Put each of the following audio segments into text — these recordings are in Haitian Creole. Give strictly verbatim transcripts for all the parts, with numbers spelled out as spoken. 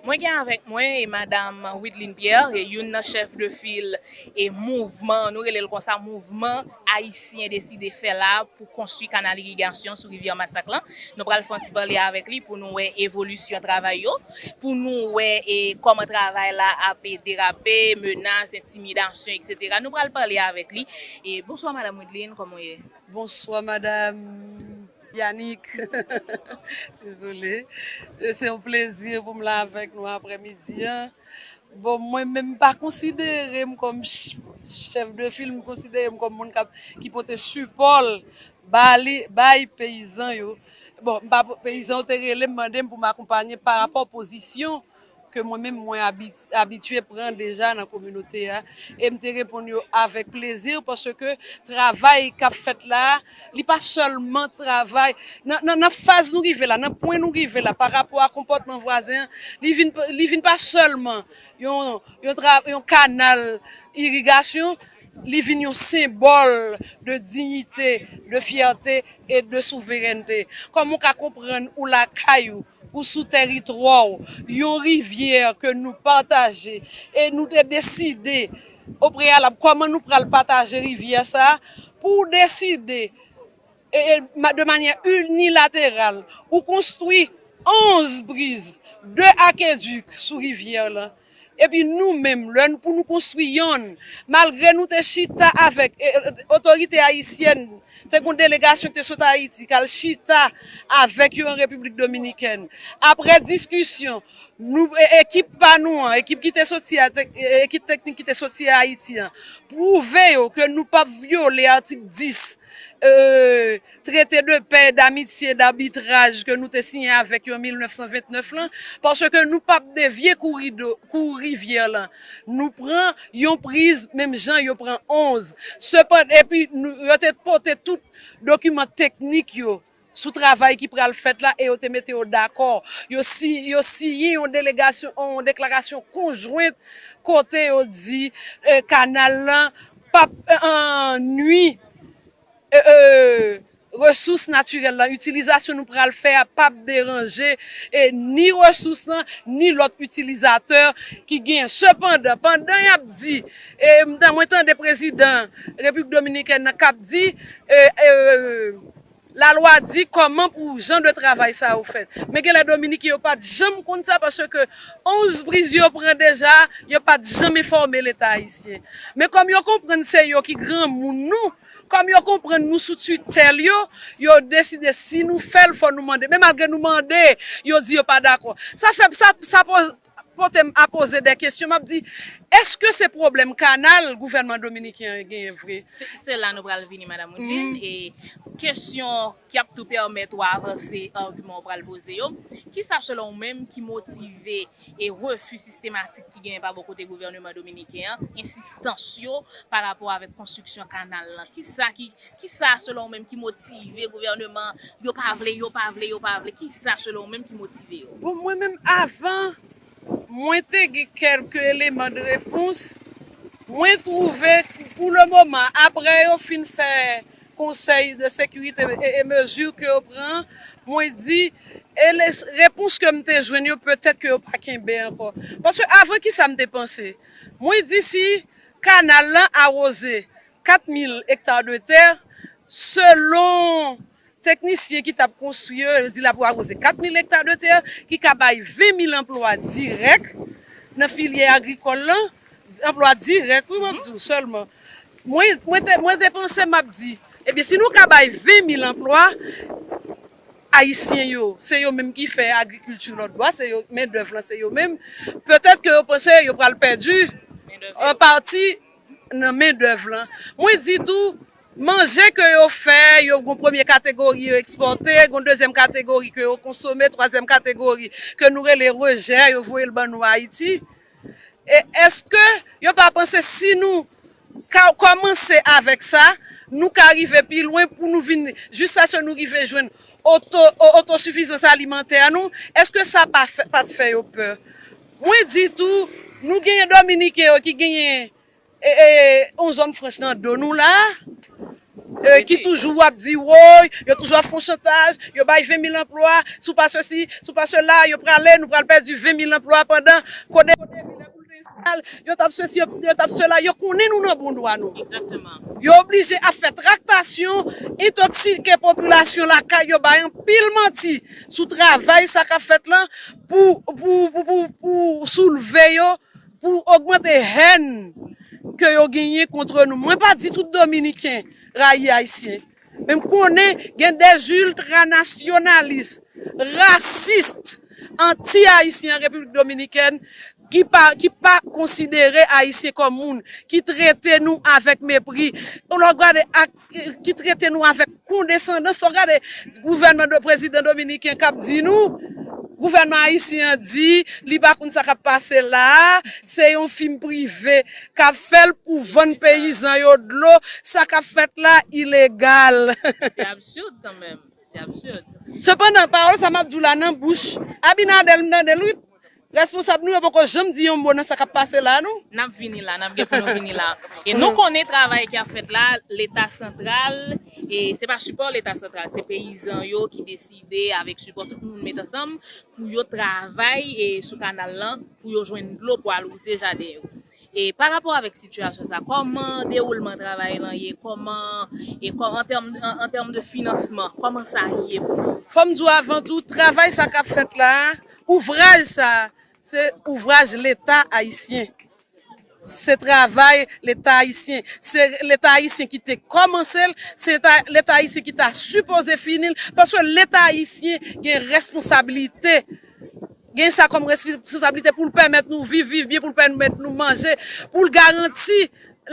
Mwen gen avèk mwen e madanm Widline Pierre, e youn nan chèf de fil e mouvman, nou rele l konsa, mouvman ayisyen deside fè la pou konstwi kanal irigasyon sou rivyè Masak lan. Nou pral fè yon ti pale avèk li pou nou wè evolisyon travay yo, pou nou wè e kòman travay la ap derape, menas, entimidasyon, etsetera. Nou pral pale avèk li. E bonswa, madanm Widline, kòman w ye? Bonswa, madanm Yanick. Dezole. E se yon plezi pou m la avèk nou aprèmidi an. Bon, mwen menm, m pa konsidere m kòm ch-, chèf de fil, m konsidere m kòm moun k ap, ki pote sipò l ba li, bay peyizan yo. Bon, m pa, peyizan yo te rele m, mande m pou m akonpanye pa rapò pozisyon ke mwen menm mwen abit-, abitye pran deja nan kominote a, e m te reponn yo avèk plezi, paske travay k ap fèt la, li pa sèlman travay nan, nan, nan faz nou rive la, nan pwen nou rive la, pa rapò a konpòtman vwazen an, li vin, li vin pa sèlman yon, yon, tra, yon kanal irigasyon, li vin yon senbòl de diyite, de fyète e de souverènte. Kòman w ka konprann ou lakay ou, ou sou tèritwa w, yon rivyè ke nou pataje, e nou te deside o preyalab kòman nou pral pataje rivyè sa a, pou w deside e, e, ma-, de manyè inilateral, ou konstwi onz priz, de akedik sou rivyè lan. Epi nou menm, lè n, pou nou konstwi yonn, malgre nou te chita avèk, e, e, otorite ayisyèn, te gon delegasyon ki te sot Ayiti, k al chita avèk yo an Repiblik Dominikèn. Apre diskisyon, nou, e, ekip pa nou an, ekip ki te soti a, tek-, e, ekip teknik ki te soti a Ayiti an, pwouve yo ke nou p ap vyole atik dis, e, Traité de paix, d'amitié, d'arbitrage ke nou te siyen avèk yo an mil nèf san vennèf lan, paske nou p ap devye kou rido, kou rivyè lan. Nou pran yon priz, menm jan yo pran onz. Sepandan, epi nou, yo te pote tout dokiman teknik yo sou travay ki pral fèt la e yo te mete yo dakò. Yo si, yo siyen yon delegasyon, yon deklarasyon konjwent kote yo di, e, kanal lan p ap, e, nwi, e, e, resous natirèl lan. Itilizasyon nou pral fè a p ap deranje, e, ni resous lan, ni lòt itilizatè ki genyen. Sepandan, pandan y ap di, e, m tan-, mwen tande prezidan Repiblik Dominikèn nan k ap di, e, e, lalwa di kòman pou jan de travay sa yo fèt. Men genlè Dominiken yo pa t janm konn sa, paske onz priz yo pran deja, yo pa t janm enfòme Leta ayisyen. Men kòm yo konprann se yo ki granmoun nou, kòm yo konprann nou sou titèl yo, yo deside si nou fè l, fò nou mande. Men malgre nou mande, yo di yo pa dakò. Sa fè, sa, sa poz-, pote m a poze de kesyon. M ap di, èske se pwoblèm kanal gouvènman dominiken an genyen vre? Se, se la nou pral vini, madanm Widline. E kesyon ki ap tou pèmèt ou avanse agiman ou pral poze yo. Kisa, selon ou menm, ki motive e refi sistematik ki genyen pa bò kote gouvènman dominiken an, ensistans yo pa rapò avèk konstriksyon kanal lan? Kisa ki, kisa, selon ou menm, ki motive gouvènman? Yo pa vle, yo pa vle, yo pa vle. Kisa, selon ou menm, ki motive yo? Bon, mwen menm, avan mwen te gen kèlke eleman de repons. Mwen twouve, pou le moman, apre yo fin fè Konsèy de Sekirite e, e mezi ke yo pran, mwen di, e le, repons ke m te jwenn yo, petèt ke yo pa kenbe ankò. Paske avan, kisa m te panse? Mwen di si kanal lan awoze kat mil ekta de tè, selon teknisyen ki t ap konstwi yo, yo di l ap awoze kat mil ekta de tè, ki ka bay ven mil anplwa dirèk nan filyè agrikòl lan, anplwa dirèk, wi, m ap di w sèlman. Mwen, mwen te, mwen te panse, m ap di, ebyen, si nou ka bay ven mil anplwa, ayisyen yo, se yo menm ki fè agrikilti lòt bò a, se yo, mendèv lan, se yo menm. Petèt ke yo panse yo pral pèdi an pati nan mendèv lan. Mwen di tou, manje ke yo fè, yo gon premye kategori yo ekspòte, gon dezyèm kategori ke yo konsome, twazyèm kategori ke nou rele rejè, yo voye l ban nou Ayiti. E èske yo pa panse si nou ka kòmanse avèk sa, nou ka rive pi lwen pou nou vin, jiskaske nou rive jwenn oto, o-, otosifizans alimantè nou? Èske sa pa fè, pa t fè yo pè? Mwen di tou, nou genyen Dominiken yo ki genyen, e, e, yon zòn franch nan do nou la. e, ki toujou ap di, woy, yo toujou ap fè chantaj, yo bay ven mil anplwa, si w pa sesi, si w pa sela, yo prale, nou pral pèdi ven mil anplwa pandan Kodevi lè pou l te enstale, yo t ap sesi, yo, yo t ap sela, yo konnen nou nan bon dwa nou. Yo oblije ap fè traktasyon, entoksike popilasyon lakay yo, bay anpil manti sou travay sa k ap fèt lan pou, pou, pou, pou, pou soulve yo, pou ogmante hèn ke yo genyen kont nou. Mwen pa di tout Dominiken rayi Ayisyen. Men m konnen gen de ziltranasyonalis, rasis, anti-ayisyen an Repiblik Dominikèn ki pa, ki pa konsidere Ayisyen kòm moun, ki trete nou avèk mepri. Lè w gade ak, ki trete nou avèk kondesandans. Lè w gade gouvènman de prezidan dominiken k ap di nou, gouvènman ayisyen an di li pa konn sa k ap pase la a, se yon fim prive k ap fè l pou vann peyizan yo dlo, sa k ap fèt la ilegal. Se absid kanmenm. Se absid. Sepandan, pawòl sa m ap di w la nan bouch Abinader, m tande l, wi. Responsab nou yo poko janm di yon mo nan sa k ap pase la, non. N ap vini la, n ap gen pou nou vini la. E nou konnen travay ki ap fèt la, Leta santral, e se pa sipò Leta santral, se peyizan yo ki deside avèk sipò tout moun met ansanm pou yo travay, e, sou kanal lan, pou yo jwenn dlo pou awoze jaden yo. E pa rapò avèk sitiyasyon sa, kòman dewoulman travay lan ye, kòman, e kò-, an tèm, an, an tèm de finansman, kòman sa ye pou nou? Fò m di w avan tou, travay sa k ap fèt la, ouvraj sa, se ouvraj Leta ayisyen. Se travay Leta ayisyen. Se Leta ayisyen ki te kòmanse l, se Leta, Leta ayisyen ki ta sipoze fini l, paske Leta ayisyen gen responsabilite. Gen sa kòm responsablite pou l pèmèt nou viv, viv byen, pou l pèmèt nou manje, pou l garanti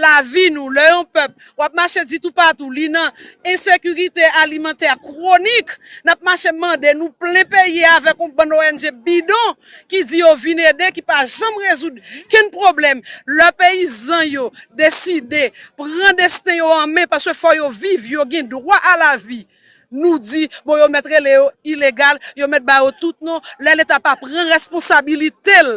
lavi nou. Lè yon pèp, w ap mache di toupatou, li nan ensekirite alimantè kwonik, n ap mache mande, nou plen peyi a avèk yon bann O N G bidon ki di yo vin ede, ki pa janm rezoud kenn pwoblèm. Lè peyizan yo deside pran desten yo an men, paske fò yo viv, yo gen dwa a lavi. Nou di, bon, yo mèt rele yo ilegal, yo mèt ba yo tout non. Lè Leta pa pran responsabilite l,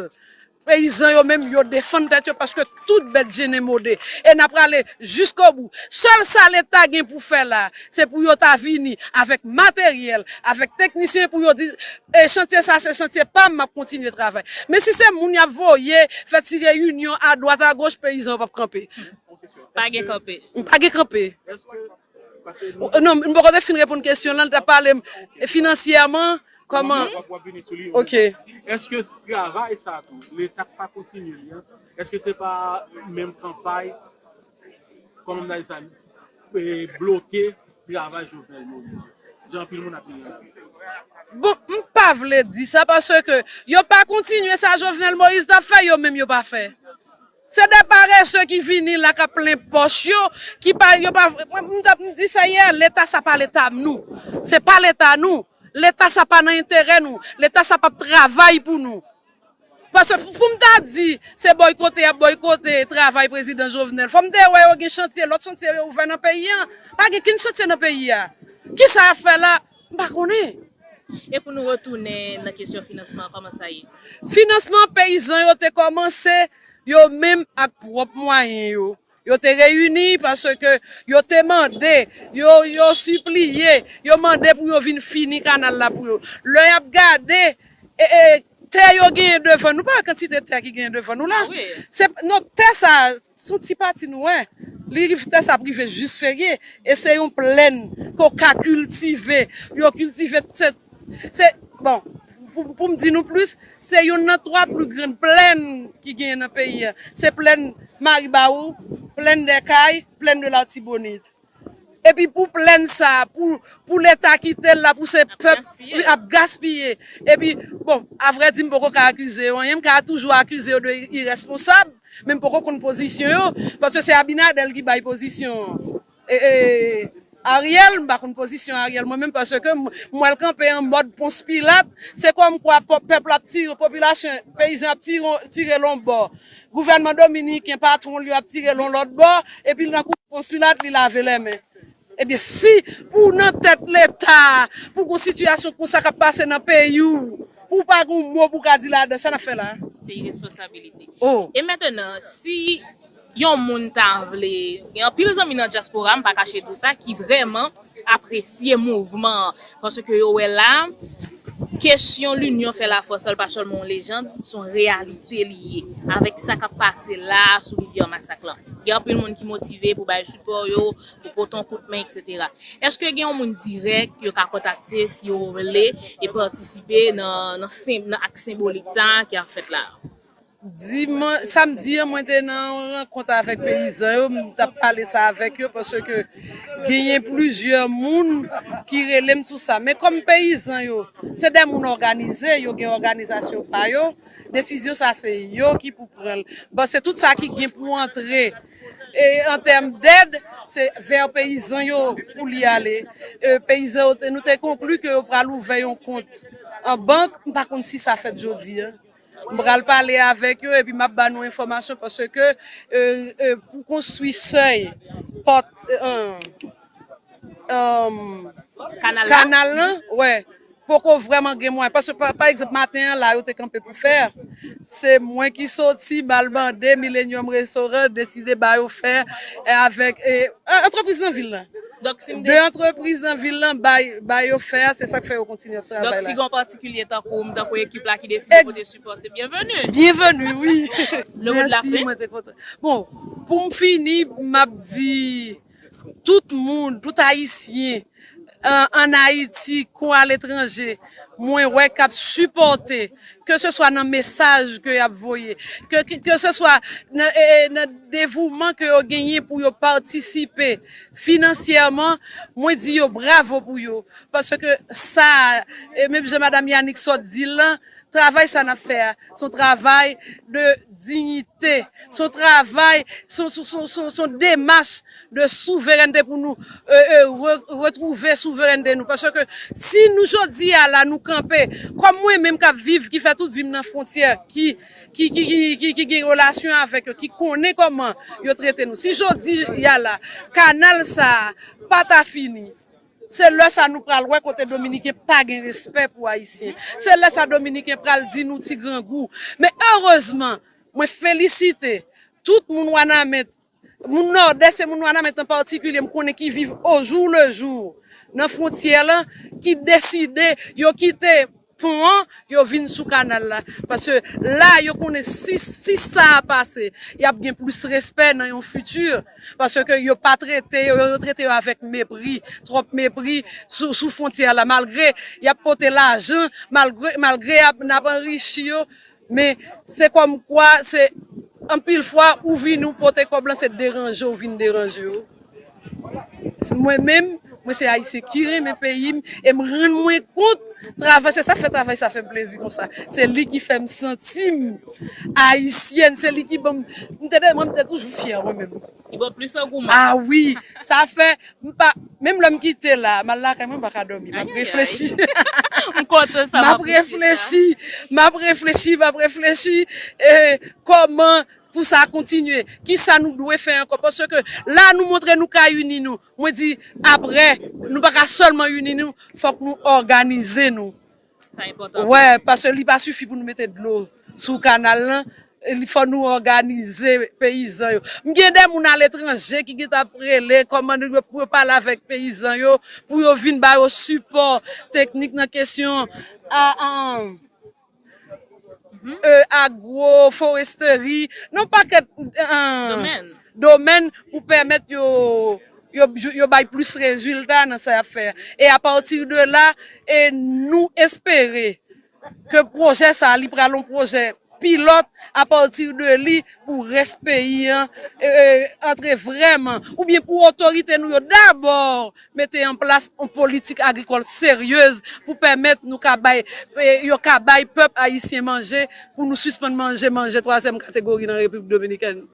peyizan yo menm, yo defann tèt yo paske tout bèt jennen mode. E n ap prale jiskobou. Sèl sa Leta gen pou fè la, se pou yo ta vini avèk materyèl, avèk teknisyen pou yo di, e chantye sa se chantye pa m, m ap kontinye travay. Men si se moun y ap voye fè ti reyinyon adwat agoch, peyizan yo p ap kanpe. Pa gen kanpe. Pa gen kanpe. Non, m poko te fin reponn kesyon lan, l t ap pale m finansyèman, kòman? W ap, w ap vini sou li. Ok. Èske travay sa tou, Leta k pa kontinye li an, èske se pa menm kanpay, kòman m ta di sa, e, bloke travay Jovenel Moïse? Jan anpil moun ap di la. Bon, m pa vle di sa, paske yo pa kontinye sa Jovenel Moïse t ap fè, yo menm yo pa fè. Se de parese ki vini la, k ap plen pòch yo, ki pa, yo pa, mwen, m t ap, m di sa yè, Leta sa pa Leta nou. Se pa Leta nou. Leta sa pa nan enterè nou. Leta sa p ap travay pou nou. Paske pou, pou m ta di, se boykote y ap boykote travay prezidan Jovenel, fò m te wè yo gen chantye, lòt chantye yo ouvè nan peyi an. Pa gen kenn chantye nan peyi a. Kisa y ap fè la? M pa konnen. E pou nou retounen nan kesyon finansman an, kòman sa ye? Finansman, peyizan yo te kòmanse yo menm ak pwòp mwayen yo. Yo te reyini paske yo te mande, yo, yo sipliye, yo mande pou yo vin fini kanal la pou yo. Lè y ap gade, e, e, tè yo genyen devan nou, pa wè kantite tè ki genyen devan nou la? Se, non, tè sa, se yon ti pati nou wè. Li rive, tè sa ap rive jis Ferye. E se yon plèn ke w ka kiltive. Yo kiltive, se, se, bon, pou, pou m di nou plis, se youn nan twa pli grann plèn ki genyen nan peyi a. Se plèn Maribawou, plèn dè Kay, plèn de Latibonit. Epi pou plèn sa, pou, pou Leta kite l la, pou se pèp ap gaspiye. Epi, bon, avrèdi, m poko ka akize yo anyen, m ka toujou akize yo de irèsponsab, men m poko konn pozisyon yo, paske se Abinader ki bay pozisyon an. E, e, Ariel, m pa konn pozisyon Ariel mwen menm, paske m, m wè l kanpe an mòd Pons Pilat, se kòmkwa pèp la ap tire, popilasyon, peyizan ap tire, tire l yon bò. Gouvènman dominiken, patwon l yo ap tire l yon lòt bò, epi l nan kou Pons Pilat, li lave lè men. Ebyen, si pou nan tèt Leta, pou gon sitiyasyon konsa k ap pase nan peyi w, pou w pa gon mo pou w ka di ladan, sa n ap fè la? Se iresponsabilite. Oh. E mentenan, si Yon moun ta vle, gen anpil zanmi nan dyaspora, m pa kache di w sa, ki vrèman apresye mouvman an. Paske yo wè la, kesyon linyon fè lafòs la, l pa sèlman yon lejand, se yon reyalite li ye. Avèk sa k ap pase la a sou Rivyè Masak lan. Gen anpil moun ki motive pou bay sipò yo, pou pote yon kout men, etsetera. Èske gen yon moun dirèk yo ka kontakte si yo vle e patisipe nan, nan, sen- nan ak senbolik sa a ki ap fèt la a? Diman, samdi an, mwen te nan yon rankont avèk peyizan yo, m t ap pale sa avèk yo, paske genyen plizyè moun ki rele m sou sa. Men kòm peyizan yo, se de moun òganize, yo gen òganizasyon pa yo, desizyon sa se yo ki pou pran l. Bon, se tout sa ki gen pou antre. E an tèm dèd, se vè peyizan yo pou li ale. E, peyizan yo, te- nou te konkli ke yo pral ouvè yon kont an bank, m pa konn si sa fèt jodi a. M pral pale avèk yo epi m ap ba nou enfòmasyon paske e, e, pou konstwi sèy pòt e, Kanal la? Kanal lan, wè, poko vrèman gen mwayen. Paske pa, pa egzanp, maten an la, yo te kanpe pou fè. Se mwen ki soti, m al mande Millennium Restaurant, deside ba yo fè e, avèk e, an- antrepriz nan vil la. Donk, si m De antrepriz nan vil lan bay, bay yo fè a, se sa k fè yo kontinye ap travay la. Donk, si gen yon patikilye tankou m, tankou ekip la ki deside pote sipò, se byenveni. Byenveni, wi. Le mot de la Mèsi, fin. Mwen te kontan. Bon, pou m fini, m ap di tout moun, tout Ayisyen, an, ann Ayiti, kou aletranje, mwen wè k ap sipòte, ke se swa nan mesaj ke y ap voye, ke, ke, ke se swa nan, e, e, nan devouman ke yo genyen pou yo patisipe finansyèman, mwen di yo bravo pou yo. Paske sa, e, menm jan Madanm Yanick sot di l lan, travay sa n ap fè a, se yon travay de diyite. Se yon travay, se yon, se yon, se yon, se yon demach de souverènte pou nou e, e, re, retwouve souverènte nou. Paske si nou jodi a la, nou kanpe, kòm mwen menm k ap viv, ki fè tout vi m nan fwontyè, ki, ki, ki, ki, ki, ki gen relasyon avèk yo, ki konnen kòman yo trete nou. Si jodi a la, kanal sa a pa ta fini, se lè sa nou pral wè kote Dominiken pa gen respè pou Ayisyen. Se lè sa Dominiken pral di nou ti grangou. Men erezman, mwen felisite tout moun Wanament, moun Nòdès e moun Wanament an patikilye, m konnen ki viv au jour le jour nan fwontyè lan, ki deside yo kite pon an, yo vin sou kanal la. Paske la, yo konnen si, si sa a pase, y ap gen plis respè nan yon fiti. Paske yo pa trete yo, yo trete yo avèk mepri, twòp mepri sou, sou fwontyè la. Malgre y ap pote lajan, malgre, malgre y ap, n ap anrichi yo, men se kòmkwa, se anpil fwa, ou vini, ou pote kòb lan, se deranje, ou vin deranje yo. Mwen menm, mwen se Ayisyen ki renmen peyi m e m rann mwen kont travay, se sa k fè travay sa fè m plezi konsa. Se li ki fè m santi m Ayisyèn, se li ki ban m, m te, mwen, m te toujou fyè mwen menm. Li ban plis angouman. Ah wi, sa fè, m pa, menm lè m kite la, m al lakay mwen, m pa ka dòmi, m ap reflechi. M kontan sa, m ap reflechi, m ap reflechi, m ap reflechi, e, kòman pou sa kontinye, kisa nou dwe fè ankò, paske la nou montre nou ka ini nou, mwen di, apre, nou pa ka sèlman ini nou, fòk nou òganize nou. Sa enpòtan. Wè, paske li pa sifi pou nou mete dlo sou kanal lan, li fò nou òganize peyizan yo. M gen de moun aletranje ki gentan ap rele kòman nou, pou yo pale avèk peyizan yo, pou yo vin ba yo sipò teknik nan kesyon a, a, e, agwoforesteri, nan yon pakèt e, domèn pou pèmèt yo, yo, yo bay plis rezilta nan sa y ap fè a. E apati de la, e nou espere ke pwojè sa a, li pral yon pwojè pilòt apati de li pou rès peyi an e, e, antre vrèman, oubyen pou otorite nou yo dabò mete an plas yon politik agrikòl seryez pou pèmèt nou ka bay, e, yo ka bay pèp ayisyen manje, pou nou sispann manje manje twazyèm kategori nan Repiblik Dominikèn.